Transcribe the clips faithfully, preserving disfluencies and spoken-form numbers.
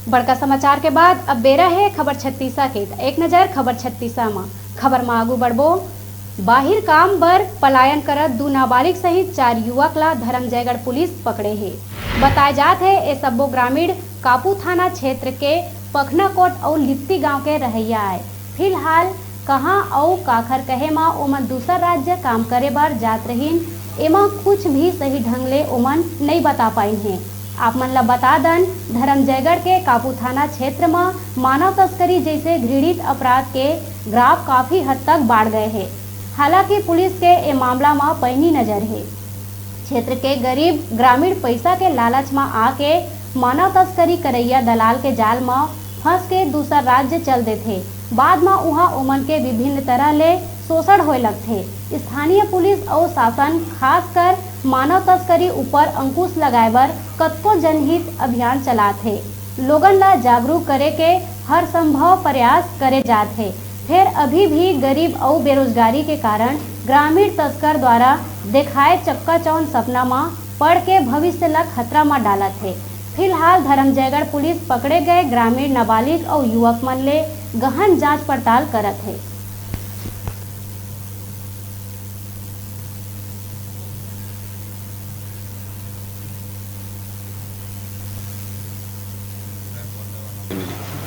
बड़का समाचार के बाद अब बेरा हे खबर छत्तीसा के। त एक नजर खबर छत्तीसा म। खबर म आगू बढ़बो। बाहिर काम बर पलायन करत दू नाबालिग सहित चार युवक ला धरमजयगढ़ पुलिस पकड़े हे। बताए जात हे, ए सब्बो ग्रामीण कापू थाना क्षेत्र के पखनाकोट अउ लिप्ती गांव के रहइया आय। फिलहाल कहां अउ काखर कहे म ओमन दूसर राज्य काम करे बर जात रहिन, एमा कुछ भी सही ढंग ले ओमन नइ बता पाइन हे। आप मन ल बता दन, धरमजयगढ़ के कापू थाना क्षेत्र म मानव तस्करी जइसे घृणित अपराध के ग्राफ काफी हद तक बाढ़ गए हे। हालांकि पुलिस के ए मामला म पैनी नजर हे। क्षेत्र के गरीब ग्रामीण पइसा के लालच म आके मानव तस्करी करइया दलाल के जाल म फंस के दूसर राज्य चल देथे। बाद म उहां ओमन के विभिन्न तरह ले शोषण होए लगथे। स्थानीय पुलिस अउ शासन खासकर मानव तस्करी ऊपर अंकुश लगाए बर कतको जनहित अभियान चलात हे। लोगन ला जागरूक करे के हर संभव प्रयास करे जात हे, फेर अभी भी गरीब अउ बेरोजगारी के कारण ग्रामीण तस्कर द्वारा देखाए चक्काचौंध सपना म पड़ के भविष्य ला खतरा म डालत हे। फिलहाल धरमजयगढ़ पुलिस पकड़े गए ग्रामीण नाबालिग अउ युवक मन ले गहन जांच पड़ताल करत हे।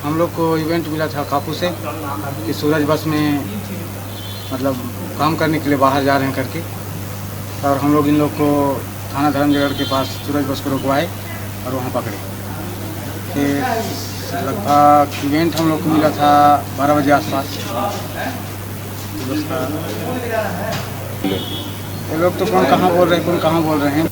हम लोग को इवेंट मिला था कापू से कि सूरज बस में, मतलब, काम करने के लिए बाहर जा रहे हैं करके, और हम लोग इन लोग को थाना धरमजयगढ़ के पास सूरज बस को रुकवाए और वहाँ पकड़े। फिर लगभग इवेंट हम लोग को मिला था बारह बजे आसपास। बस का ये लोग तो कौन कहाँ बोल रहे हैं, कौन कहाँ बोल रहे हैं।